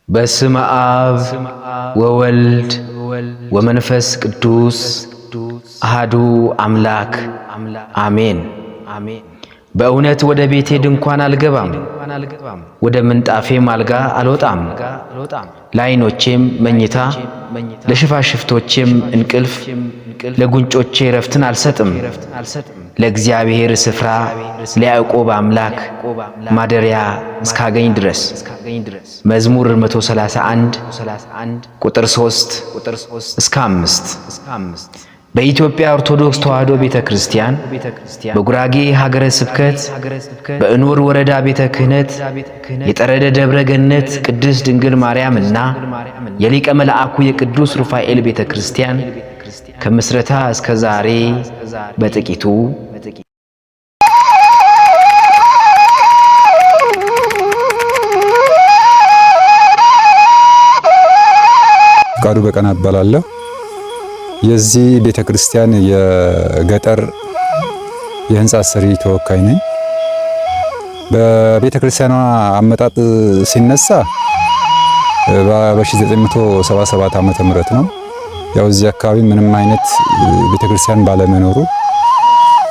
በስመ አብ ወወልድ ወመንፈስ ቅዱስ አሃዱ አምላክ አሜን። በእውነት ወደ ቤቴ ድንኳን አልገባም፣ ወደ ምንጣፌም አልጋ አልወጣም። ለዓይኖቼም መኝታ ለሽፋሽፍቶቼም እንቅልፍ ለጉንጮቼ ረፍትን አልሰጥም። ለእግዚአብሔር ስፍራ ለያዕቆብ አምላክ ማደሪያ እስካገኝ ድረስ። መዝሙር 131 ቁጥር 3 እስከ 5። በኢትዮጵያ ኦርቶዶክስ ተዋሕዶ ቤተ ክርስቲያን በጉራጌ ሀገረ ስብከት በእኖር ወረዳ ቤተ ክህነት የጠረደ ደብረ ገነት ቅድስት ድንግል ማርያምና የሊቀ መልአኩ የቅዱስ ሩፋኤል ቤተ ክርስቲያን ከምስረታ እስከ ዛሬ በጥቂቱ። ፍቃዱ በቀና እባላለሁ። የዚህ ቤተ ክርስቲያን የገጠር የህንጻ ሰሪ ተወካይ ነኝ። በቤተ ክርስቲያኗ አመጣጥ ሲነሳ በ1977 ዓመተ ምህረት ነው። ያው እዚህ አካባቢ ምንም አይነት ቤተ ክርስቲያን ባለመኖሩ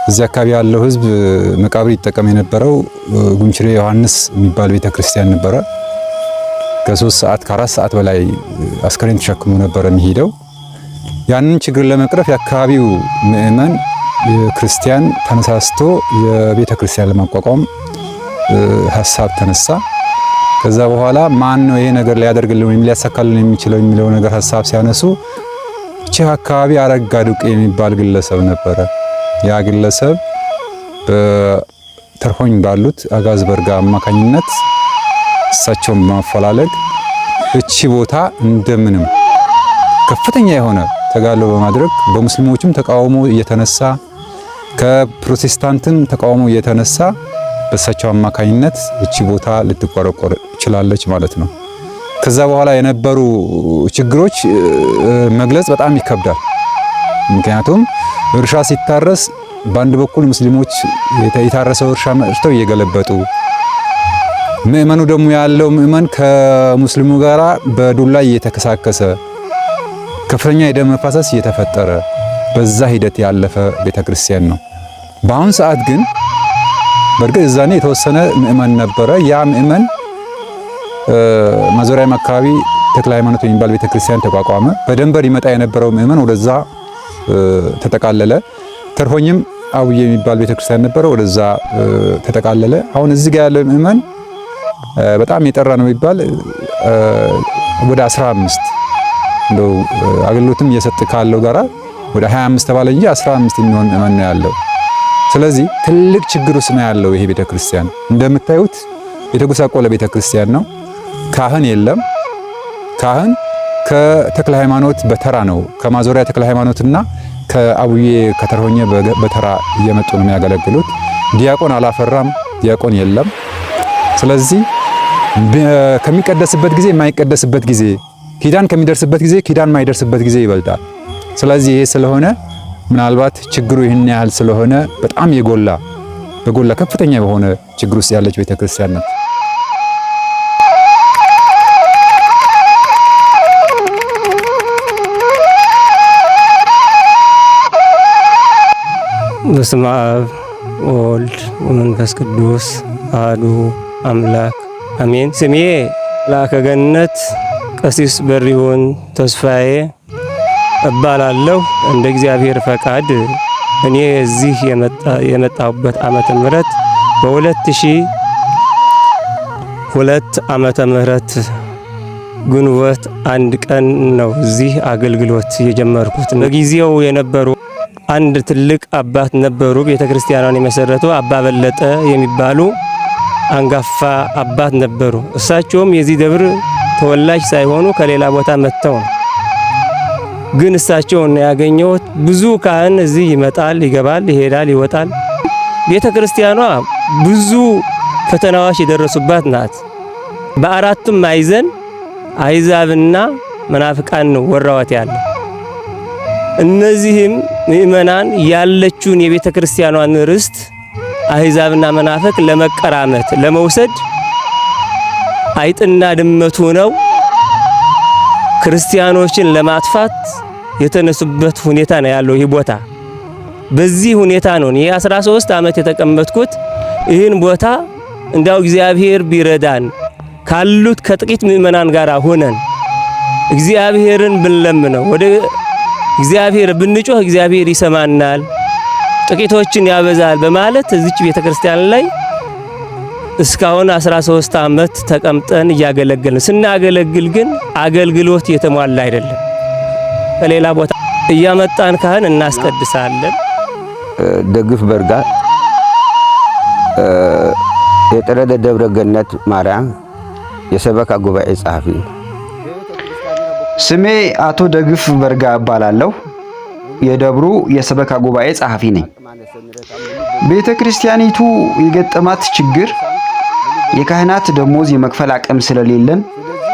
እዚህ አካባቢ ያለው ህዝብ መቃብር ይጠቀም የነበረው ጉንችሬ ዮሐንስ የሚባል ቤተ ክርስቲያን ነበረ። ከ3 ሰዓት ከ4 ሰዓት በላይ አስከሬን ተሸክሞ ነበረ የሚሄደው። ያንን ችግር ለመቅረፍ የአካባቢው ምእመን ክርስቲያን ተነሳስቶ የቤተ ክርስቲያን ለማቋቋም ሀሳብ ተነሳ። ከዛ በኋላ ማን ነው ይሄ ነገር ሊያደርግልን ወይም ሊያሳካልን የሚችለው የሚለው ነገር ሀሳብ ሲያነሱ ይህ አካባቢ አረጋ ዱቄ የሚባል ግለሰብ ነበረ። ያ ግለሰብ በተርሆኝ ባሉት አጋዝ በርጋ አማካኝነት እሳቸውን በማፈላለግ እቺ ቦታ እንደምንም ከፍተኛ የሆነ ተጋድሎ በማድረግ በሙስሊሞችም ተቃውሞ እየተነሳ ከፕሮቴስታንትም ተቃውሞ እየተነሳ በእሳቸው አማካኝነት እቺ ቦታ ልትቆረቆር ችላለች ማለት ነው። ከዛ በኋላ የነበሩ ችግሮች መግለጽ በጣም ይከብዳል። ምክንያቱም እርሻ ሲታረስ በአንድ በኩል ሙስሊሞች የታረሰው እርሻ መጥተው እየገለበጡ፣ ምእመኑ ደግሞ ያለው ምእመን ከሙስሊሙ ጋራ በዱላ እየተከሳከሰ፣ ከፍተኛ የደም መፋሰስ እየተፈጠረ በዛ ሂደት ያለፈ ቤተክርስቲያን ነው። በአሁን ሰዓት ግን በእርግጥ እዛኔ የተወሰነ ምእመን ነበረ። ያ ምእመን ማዞሪያም አካባቢ ተክለ ሃይማኖት የሚባል ቤተክርስቲያን ተቋቋመ። በደንበር ይመጣ የነበረው ምእመን ወደዛ ተጠቃለለ። ተርሆኝም አውዬ የሚባል ቤተክርስቲያን ነበረ፣ ወደዛ ተጠቃለለ። አሁን እዚህ ጋር ያለው ምእመን በጣም የጠራ ነው የሚባል ወደ 15 እንደው አገልግሎትም እየሰጠ ካለው ጋራ ወደ 25 ተባለ እንጂ 15 የሚሆን ምእመን ነው ያለው። ስለዚህ ትልቅ ችግር ውስጥ ነው ያለው ይሄ ቤተክርስቲያን። እንደምታዩት የተጎሳቆለ ቤተክርስቲያን ነው። ካህን የለም። ካህን ከተክለ ሃይማኖት በተራ ነው፣ ከማዞሪያ ተክለ ሃይማኖትና ከአቡዬ ከተርሆኘ በተራ እየመጡ ነው የሚያገለግሉት። ዲያቆን አላፈራም፣ ዲያቆን የለም። ስለዚህ ከሚቀደስበት ጊዜ የማይቀደስበት ጊዜ፣ ኪዳን ከሚደርስበት ጊዜ ኪዳን የማይደርስበት ጊዜ ይበልጣል። ስለዚህ ይሄ ስለሆነ ምናልባት ችግሩ ይህን ያህል ስለሆነ በጣም የጎላ በጎላ ከፍተኛ በሆነ ችግር ውስጥ ያለች ቤተክርስቲያን ናት። በስመ አብ ወወልድ ወመንፈስ ቅዱስ አሐዱ አምላክ አሜን። ስሜ ላከ ገነት ቀሲስ በሪሁን ተስፋዬ እባላለሁ። እንደ እግዚአብሔር ፈቃድ እኔ እዚህ የመጣሁበት ዓመተ ምህረት በ2002 ዓመተ ምህረት ግንቦት 1 ቀን ነው እዚህ አገልግሎት የጀመርኩት። በጊዜው የነበሩ አንድ ትልቅ አባት ነበሩ። ቤተክርስቲያኗን የመሰረቱ አባ በለጠ የሚባሉ አንጋፋ አባት ነበሩ። እሳቸውም የዚህ ደብር ተወላጅ ሳይሆኑ ከሌላ ቦታ መጥተው ነው። ግን እሳቸውን ያገኘሁት ብዙ ካህን እዚህ ይመጣል፣ ይገባል፣ ይሄዳል፣ ይወጣል። ቤተ ክርስቲያኗ ብዙ ፈተናዎች የደረሱባት ናት። በአራቱም ማዕዘን አሕዛብና መናፍቃን ነው ወራዋት ያለ። እነዚህም ምእመናን ያለችውን የቤተ ክርስቲያኗን ርስት አሕዛብና መናፍቅ ለመቀራመት ለመውሰድ አይጥና ድመቱ ነው። ክርስቲያኖችን ለማጥፋት የተነሱበት ሁኔታ ነው ያለው ይህ ቦታ። በዚህ ሁኔታ ነው እኔ 13 ዓመት የተቀመጥኩት። ይህን ቦታ እንዳው እግዚአብሔር ቢረዳን ካሉት ከጥቂት ምእመናን ጋር ሆነን እግዚአብሔርን ብንለምነው ወደ እግዚአብሔር ብንጮህ እግዚአብሔር ይሰማናል፣ ጥቂቶችን ያበዛል በማለት እዚች ቤተክርስቲያን ላይ እስካሁን 13 ዓመት ተቀምጠን እያገለገልን፣ ስናገለግል ግን አገልግሎት የተሟላ አይደለም። ከሌላ ቦታ እያመጣን ካህን እናስቀድሳለን። ደግፍ በርጋ የጠረደ ደብረ ገነት ማርያም የሰበካ ጉባኤ ጸሐፊ። ስሜ አቶ ደግፍ በርጋ እባላለሁ። የደብሩ የሰበካ ጉባኤ ጸሐፊ ነኝ። ቤተ ክርስቲያኒቱ የገጠማት ችግር የካህናት ደሞዝ የመክፈል አቅም ስለሌለን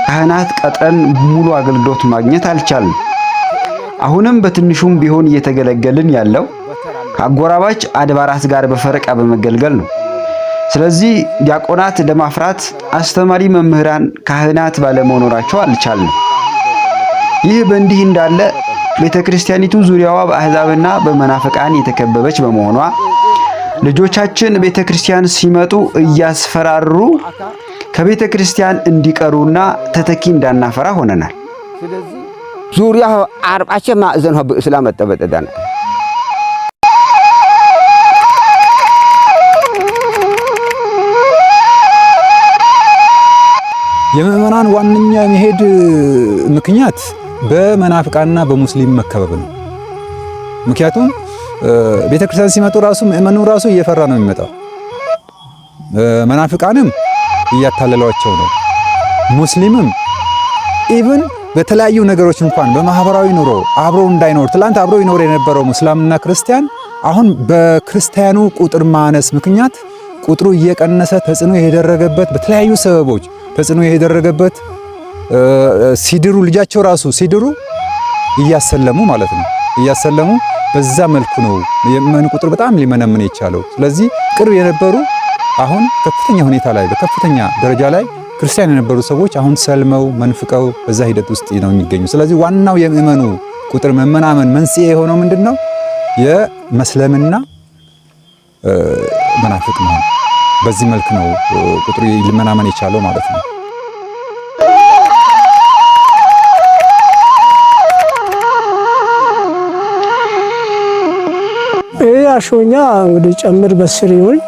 ካህናት ቀጥረን ሙሉ አገልግሎት ማግኘት አልቻልንም። አሁንም በትንሹም ቢሆን እየተገለገልን ያለው ከአጎራባች አድባራት ጋር በፈረቃ በመገልገል ነው። ስለዚህ ዲያቆናት ለማፍራት አስተማሪ መምህራን፣ ካህናት ባለመኖራቸው አልቻልንም። ይህ በእንዲህ እንዳለ ቤተ ክርስቲያኒቱ ዙሪያዋ በአሕዛብና በመናፍቃን የተከበበች በመሆኗ ልጆቻችን ቤተ ክርስቲያን ሲመጡ እያስፈራሩ ከቤተ ክርስቲያን እንዲቀሩና ተተኪ እንዳናፈራ ሆነናል። ዙሪያ አርባቸ ማዕዘን ብእስላም መጠበጠዳና የምዕመናን ዋነኛ የመሄድ ምክንያት በመናፍቃንና በሙስሊም መከበብ ነው። ምክንያቱም ቤተክርስቲያን ሲመጡ ራሱ ምዕመኑ ራሱ እየፈራ ነው የሚመጣው። መናፍቃንም እያታለሏቸው ነው። ሙስሊምም even በተለያዩ ነገሮች እንኳን በማህበራዊ ኑሮ አብሮ እንዳይኖር ትላንት አብሮ ይኖር የነበረው ሙስሊምና ክርስቲያን አሁን በክርስቲያኑ ቁጥር ማነስ ምክንያት ቁጥሩ እየቀነሰ ተጽዕኖ የደረገበት በተለያዩ ሰበቦች ተጽዕኖ የደረገበት ሲድሩ ልጃቸው ራሱ ሲድሩ እያሰለሙ ማለት ነው እያሰለሙ በዛ መልኩ ነው የምዕመኑ ቁጥር በጣም ሊመነምን የቻለው። ስለዚህ ቅርብ የነበሩ አሁን ከፍተኛ ሁኔታ ላይ በከፍተኛ ደረጃ ላይ ክርስቲያን የነበሩ ሰዎች አሁን ሰልመው መንፍቀው በዛ ሂደት ውስጥ ነው የሚገኙ። ስለዚህ ዋናው የምዕመኑ ቁጥር መመናመን መንስኤ የሆነው ምንድን ነው? የመስለምና መናፍቅ መሆን። በዚህ መልክ ነው ቁጥሩ ሊመናመን የቻለው ማለት ነው። ይህ አሾኛ እንግዲህ ጨምር በስር ይሁን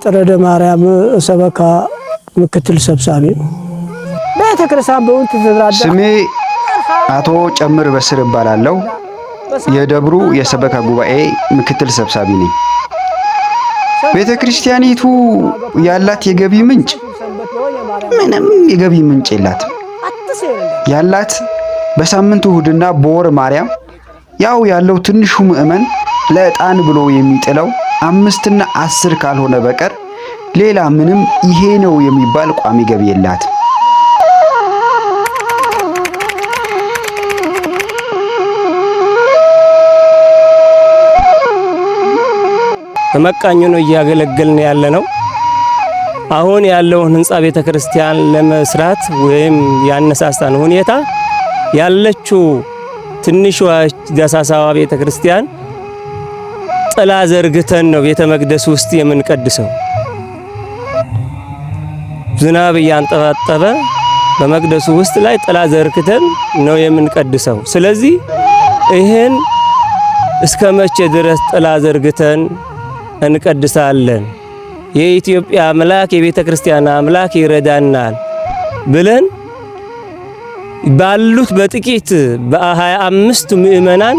ጥረደ ማርያም ሰበካ ምክትል ሰብሳቢ ቤተ ክርስቲያን በውን ትዝራዳ። ስሜ አቶ ጨምር በስር እባላለሁ። የደብሩ የሰበካ ጉባኤ ምክትል ሰብሳቢ ነኝ። ቤተ ክርስቲያኒቱ ያላት የገቢ ምንጭ ምንም የገቢ ምንጭ የላትም። ያላት በሳምንቱ እሁድና በወር ማርያም ያው ያለው ትንሹ ምዕመን ለዕጣን ብሎ የሚጥለው 5ና 10 ካልሆነ በቀር ሌላ ምንም ይሄ ነው የሚባል ቋሚ ገቢ የላትም። በመቃኞ ነው እያገለገልን ያለ ነው። አሁን ያለውን ህንጻ ቤተ ክርስቲያን ለመስራት ወይም ያነሳሳን ሁኔታ ያለችው ትንሿ ደሳሳዋ ቤተ ክርስቲያን ጥላ ዘርግተን ነው ቤተ መቅደስ ውስጥ የምንቀድሰው። ዝናብ እያንጠባጠበ በመቅደሱ ውስጥ ላይ ጥላ ዘርግተን ነው የምንቀድሰው። ስለዚህ ይህን እስከ መቼ ድረስ ጥላ ዘርግተን እንቀድሳለን? የኢትዮጵያ አምላክ የቤተ ክርስቲያን አምላክ ይረዳናል ብለን ባሉት በጥቂት በ25 ምእመናን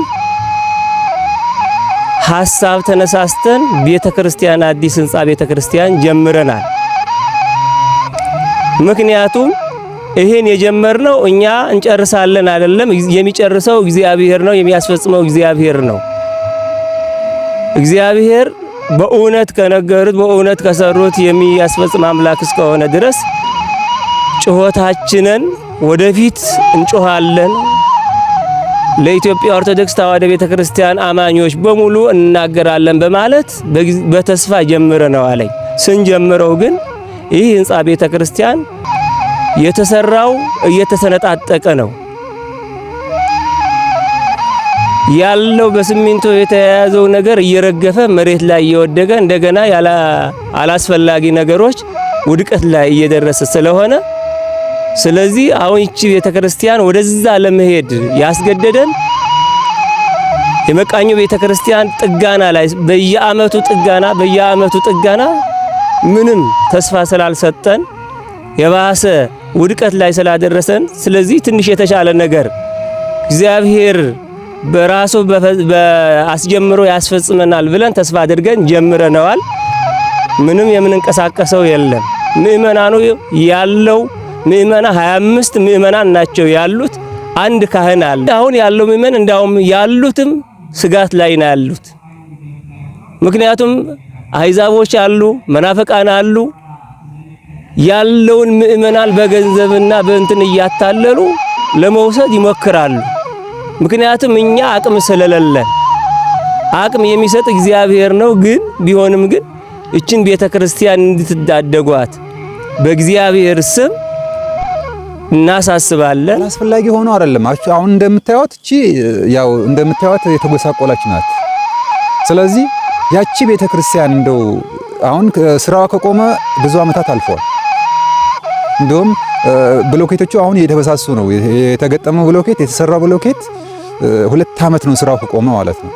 ሐሳብ ተነሳስተን ቤተ ክርስቲያን አዲስ ህንጻ ቤተ ክርስቲያን ጀምረናል። ምክንያቱም ይህን የጀመርነው እኛ እንጨርሳለን አይደለም። የሚጨርሰው እግዚአብሔር ነው። የሚያስፈጽመው እግዚአብሔር ነው። እግዚአብሔር በእውነት ከነገሩት በእውነት ከሰሩት የሚያስፈጽም አምላክ እስከሆነ ድረስ ጩኸታችንን ወደፊት እንጮኻለን። ለኢትዮጵያ ኦርቶዶክስ ተዋሕዶ ቤተክርስቲያን አማኞች በሙሉ እናገራለን በማለት በተስፋ ጀምረነዋል። ስንጀምረው ግን ይህ ህንጻ ቤተክርስቲያን የተሰራው እየተሰነጣጠቀ ነው ያለው። በሲሚንቶ የተያያዘው ነገር እየረገፈ መሬት ላይ እየወደቀ እንደገና ያለ አላስፈላጊ ነገሮች ውድቀት ላይ እየደረሰ ስለሆነ፣ ስለዚህ አሁን ይቺ ቤተክርስቲያን ወደዛ ለመሄድ ያስገደደን የመቃኞ ቤተክርስቲያን ጥጋና ላይ በየአመቱ ጥጋና፣ በየአመቱ ጥጋና ምንም ተስፋ ስላልሰጠን፣ የባሰ ውድቀት ላይ ስላደረሰን፣ ስለዚህ ትንሽ የተሻለ ነገር እግዚአብሔር በራሱ አስጀምሮ ያስፈጽመናል ብለን ተስፋ አድርገን ጀምረነዋል። ምንም የምንንቀሳቀሰው የለም። ምእመናኑ ያለው ምእመና 25 ምእመናን ናቸው ያሉት። አንድ ካህን አለ። አሁን ያለው ምእመን እንዳውም ያሉትም ስጋት ላይ ነው ያሉት። ምክንያቱም አህዛቦች አሉ፣ መናፍቃን አሉ። ያለውን ምእመናን በገንዘብና በእንትን እያታለሉ ለመውሰድ ይሞክራሉ። ምክንያቱም እኛ አቅም ስለሌለን፣ አቅም የሚሰጥ እግዚአብሔር ነው። ግን ቢሆንም ግን እችን ቤተክርስቲያን እንድትዳደጓት በእግዚአብሔር ስም እናሳስባለን። አስፈላጊ ሆኖ አይደለም። አሁን እንደምታዩት እቺ ያው እንደምታዩት የተጎሳቆለች ናት። ስለዚህ ያቺ ቤተክርስቲያን እንደው አሁን ስራዋ ከቆመ ብዙ ዓመታት አልፈዋል። እንደውም ብሎኬቶቹ አሁን እየተበሳሱ ነው። የተገጠመው ብሎኬት፣ የተሰራው ብሎኬት 2 ዓመት ነው ስራው ከቆመ ማለት ነው።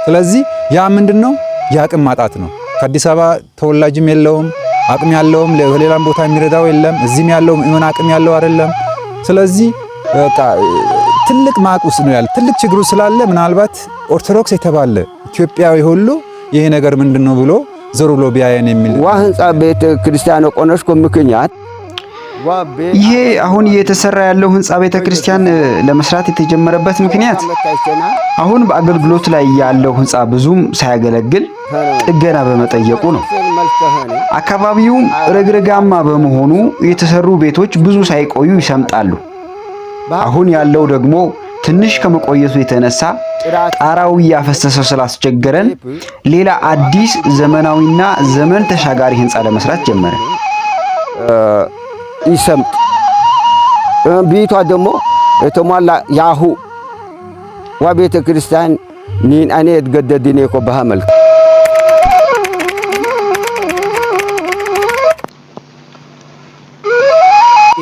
ስለዚህ ያ ምንድነው? የአቅም ማጣት ነው። ከአዲስ አበባ ተወላጅም የለውም፣ አቅም ያለውም ለሌላም ቦታ የሚረዳው የለም። እዚህም ያለው ምእመን አቅም ያለው አይደለም። ስለዚህ በቃ ትልቅ ማቅ ውስጥ ነው ያለ፣ ትልቅ ችግሩ ስላለ ምናልባት ኦርቶዶክስ የተባለ ኢትዮጵያዊ ሁሉ ይሄ ነገር ምንድነው ብሎ ዞር ብሎ ቢያየን የሚል ዋ ህንፃ ቤተ ክርስቲያን ቆነሽኮ ምክንያት ይሄ አሁን እየተሰራ ያለው ህንፃ ቤተ ክርስቲያን ለመስራት የተጀመረበት ምክንያት አሁን በአገልግሎት ላይ ያለው ህንፃ ብዙም ሳያገለግል ጥገና በመጠየቁ ነው። አካባቢውም ረግረጋማ በመሆኑ የተሰሩ ቤቶች ብዙ ሳይቆዩ ይሰምጣሉ። አሁን ያለው ደግሞ ትንሽ ከመቆየቱ የተነሳ ጣራው እያፈሰሰ ስላስቸገረን ሌላ አዲስ ዘመናዊና ዘመን ተሻጋሪ ህንፃ ለመስራት ጀመረ። ይሰምጥ ቢቷ ደግሞ የተሟላ ያሁ ዋ ቤተ ክርስቲያን ኒን አኔ የትገደድኔ ኮ ባህ መልክ።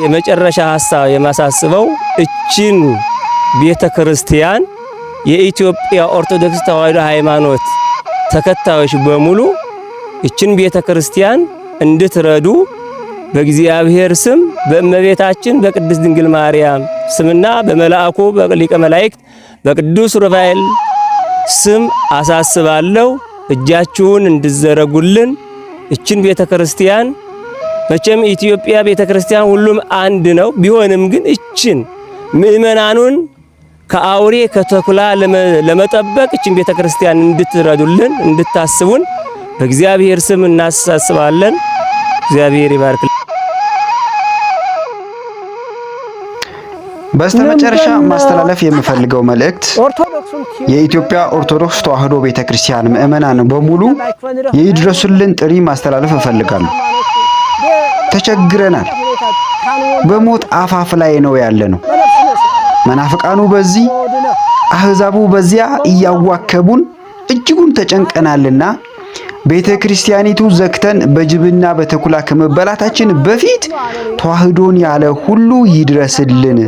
የመጨረሻ ሀሳብ የማሳስበው እችን ቤተ ክርስቲያን የኢትዮጵያ ኦርቶዶክስ ተዋሕዶ ሃይማኖት ተከታዮች በሙሉ እችን ቤተ ክርስቲያን እንድትረዱ በእግዚአብሔር ስም፣ በእመቤታችን በቅድስት ድንግል ማርያም ስምና በመልአኩ በሊቀ መላእክት በቅዱስ ሩፋኤል ስም አሳስባለሁ። እጃችሁን እንድዘረጉልን እችን ቤተ ክርስቲያን። መቼም ኢትዮጵያ ቤተ ክርስቲያን ሁሉም አንድ ነው። ቢሆንም ግን እችን ምእመናኑን ከአውሬ ከተኩላ ለመጠበቅ እችን ቤተ ክርስቲያን እንድትረዱልን፣ እንድታስቡን በእግዚአብሔር ስም እናሳስባለን። እግዚአብሔር ይባርክ። በስተመጨረሻ ማስተላለፍ የምፈልገው መልእክት የኢትዮጵያ ኦርቶዶክስ ተዋሕዶ ቤተክርስቲያን ምዕመናን በሙሉ የይድረሱልን ጥሪ ማስተላለፍ እፈልጋለሁ። ተቸግረናል። በሞት አፋፍ ላይ ነው ያለነው። መናፍቃኑ በዚህ፣ አህዛቡ በዚያ እያዋከቡን እጅጉን ተጨንቀናልና ቤተ ክርስቲያኒቱ ዘግተን በጅብና በተኩላ ከመበላታችን በፊት ተዋህዶን ያለ ሁሉ ይድረስልን፣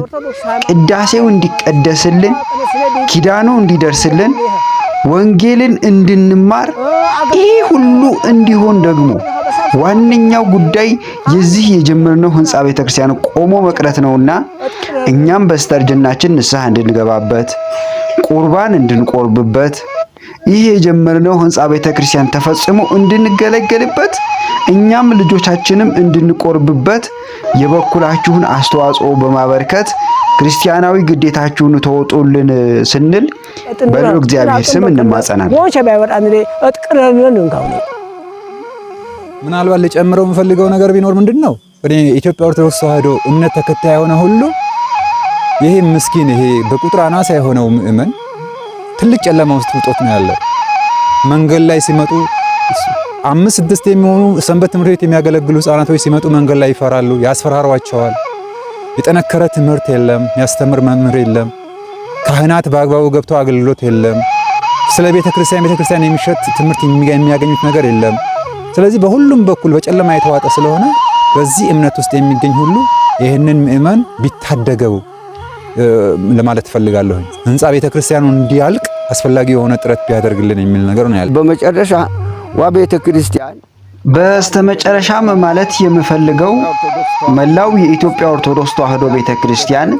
ቅዳሴው እንዲቀደስልን፣ ኪዳኑ እንዲደርስልን፣ ወንጌልን እንድንማር፣ ይህ ሁሉ እንዲሆን ደግሞ ዋነኛው ጉዳይ የዚህ የጀመርነው ህንፃ ቤተ ክርስቲያን ቆሞ መቅረት ነውና እኛም በስተርጅናችን ንስሐ እንድንገባበት፣ ቁርባን እንድንቆርብበት፣ ይህ የጀመርነው ህንፃ ቤተ ክርስቲያን ተፈጽሞ እንድንገለገልበት፣ እኛም ልጆቻችንም እንድንቆርብበት የበኩላችሁን አስተዋጽኦ በማበርከት ክርስቲያናዊ ግዴታችሁን ተወጡልን ስንል በልዑል እግዚአብሔር ስም እንማጸናለን። ምናልባት ልጨምረው የምፈልገው ነገር ቢኖር ምንድን ነው፣ እኔ ኢትዮጵያ ኦርቶዶክስ ተዋሕዶ እምነት ተከታይ የሆነ ሁሉ ይሄ ምስኪን፣ ይሄ በቁጥር አናሳ የሆነው ምእመን ትልቅ ጨለማ ውስጥ ውጦት ነው ያለው። መንገድ ላይ ሲመጡ አምስት ስድስት የሚሆኑ ሰንበት ትምህርት ቤት የሚያገለግሉ ህጻናቶች ሲመጡ መንገድ ላይ ይፈራሉ፣ ያስፈራሯቸዋል። የጠነከረ ትምህርት የለም፣ የሚያስተምር መምህር የለም። ካህናት በአግባቡ ገብተው አገልግሎት የለም። ስለ ቤተክርስቲያን ቤተክርስቲያን የሚሸት ትምህርት የሚያገኙት ነገር የለም። ስለዚህ በሁሉም በኩል በጨለማ የተዋጠ ስለሆነ በዚህ እምነት ውስጥ የሚገኝ ሁሉ ይህንን ምእመን ቢታደገው ለማለት እፈልጋለሁ። ህንፃ ቤተክርስቲያኑ እንዲያልቅ አስፈላጊ የሆነ ጥረት ቢያደርግልን የሚል ነገር ነው ያለው። በመጨረሻ ዋ ቤተክርስቲያን በስተመጨረሻም ማለት የምፈልገው መላው የኢትዮጵያ ኦርቶዶክስ ተዋሕዶ ቤተክርስቲያን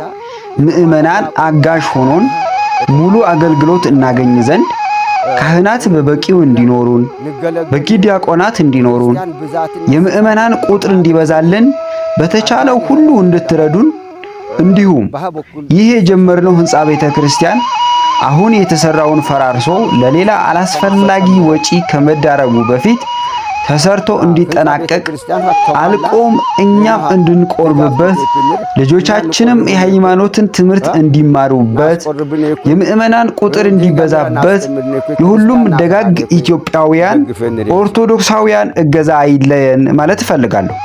ምዕመናን አጋዥ ሆኖን ሙሉ አገልግሎት እናገኝ ዘንድ ካህናት በበቂው እንዲኖሩን፣ በቂ ዲያቆናት እንዲኖሩን፣ የምዕመናን ቁጥር እንዲበዛልን በተቻለው ሁሉ እንድትረዱን፣ እንዲሁም ይህ የጀመርነው ሕንጻ ቤተ ክርስቲያን አሁን የተሰራውን ፈራርሶ ለሌላ አላስፈላጊ ወጪ ከመዳረጉ በፊት ተሰርቶ እንዲጠናቀቅ አልቆም እኛም እንድንቆርብበት ልጆቻችንም የሃይማኖትን ትምህርት እንዲማሩበት የምዕመናን ቁጥር እንዲበዛበት የሁሉም ደጋግ ኢትዮጵያውያን ኦርቶዶክሳውያን እገዛ አይለየን ማለት እፈልጋለሁ።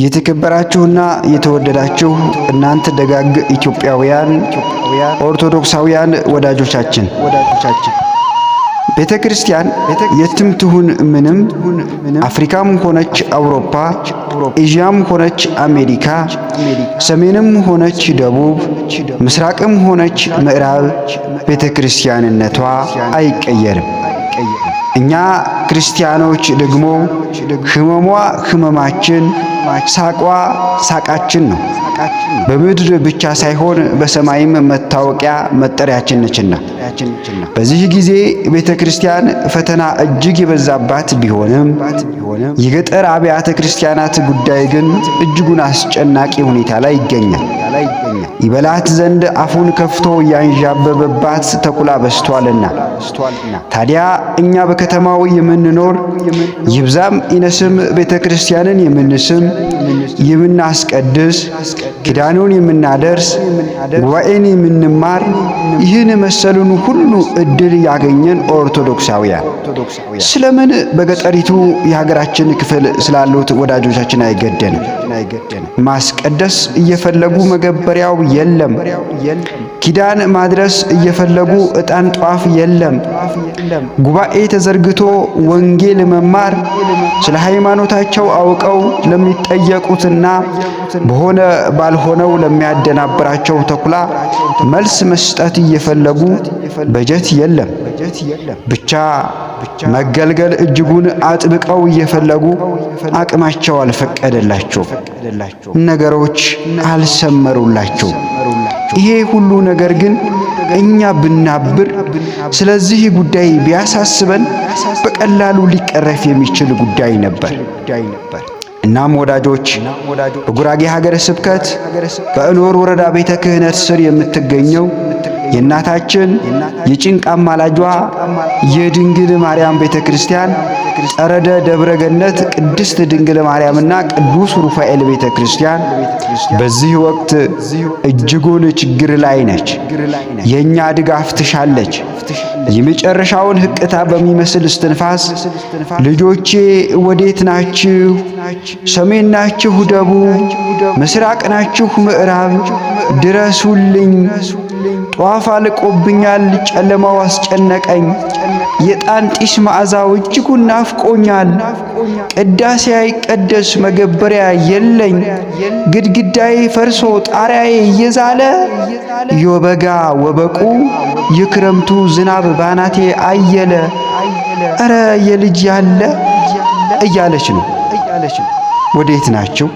የተከበራችሁና የተወደዳችሁ እናንተ ደጋግ ኢትዮጵያውያን ኦርቶዶክሳውያን ወዳጆቻችን ቤተ ክርስቲያን የትም ትሁን ምንም፣ አፍሪካም ሆነች አውሮፓ፣ ኤዥያም ሆነች አሜሪካ፣ ሰሜንም ሆነች ደቡብ፣ ምስራቅም ሆነች ምዕራብ ቤተ ክርስቲያንነቷ አይቀየርም። እኛ ክርስቲያኖች ደግሞ ህመሟ ህመማችን፣ ሳቋ ሳቃችን ነው። በምድር ብቻ ሳይሆን በሰማይም መታወቂያ መጠሪያችን ነችና። በዚህ ጊዜ ቤተ ክርስቲያን ፈተና እጅግ የበዛባት ቢሆንም የገጠር አብያተ ክርስቲያናት ጉዳይ ግን እጅጉን አስጨናቂ ሁኔታ ላይ ይገኛል። ይበላት ዘንድ አፉን ከፍቶ ያንዣበበባት ተኩላ በዝቷልና። ታዲያ እኛ በከተማው የምንኖር ይብዛም ይነስም ቤተ ክርስቲያንን የምንስም የምናስቀድስ ኪዳኑን የምናደርስ ጉባኤን የምንማር ይህን መሰሉን ሁሉ እድል ያገኘን ኦርቶዶክሳውያን ስለምን በገጠሪቱ የሀገራችን ክፍል ስላሉት ወዳጆቻችን አይገደንም? ማስቀደስ እየፈለጉ መገበሪያው የለም። ኪዳን ማድረስ እየፈለጉ ዕጣን ጧፍ የለም። ጉባኤ ተዘርግቶ ወንጌል መማር ስለ ሃይማኖታቸው አውቀው ለሚጠየቁትና በሆነ ባልሆነው ለሚያደናብራቸው ተኩላ መልስ መስጠት እየፈለጉ በጀት የለም። ብቻ መገልገል እጅጉን አጥብቀው እየፈለጉ አቅማቸው አልፈቀደላቸው፣ ነገሮች አልሰመሩላቸው። ይሄ ሁሉ ነገር ግን እኛ ብናብር፣ ስለዚህ ጉዳይ ቢያሳስበን በቀላሉ ሊቀረፍ የሚችል ጉዳይ ነበር። እናም ወዳጆች በጉራጌ ሀገረ ስብከት በእኖር ወረዳ ቤተ ክህነት ስር የምትገኘው የእናታችን የጭንቅ አማላጇ የድንግል ማርያም ቤተ ክርስቲያን ጠረደ ደብረ ገነት ቅድስት ድንግል ማርያምና ቅዱስ ሩፋኤል ቤተ ክርስቲያን በዚህ ወቅት እጅጉን ችግር ላይ ነች። የኛ ድጋፍ ትሻለች። የመጨረሻውን ህቅታ በሚመስል እስትንፋስ ልጆቼ ወዴት ናችሁ? ሰሜን ናችሁ? ደቡብ፣ ምስራቅ ናችሁ? ምዕራብ ድረሱልኝ። ጧፍ አልቆብኛል፣ ጨለማው አስጨነቀኝ። የዕጣን ጢስ መዓዛው እጅጉን ናፍቆኛል። ቅዳሴ አይቀደስ መገበሪያ የለኝ። ግድግዳዬ ፈርሶ ጣሪያዬ እየዛለ የበጋ ወበቁ የክረምቱ ዝናብ ባናቴ አየለ። እረ የልጅ ያለ እያለች ነው። ወዴት ናቸው?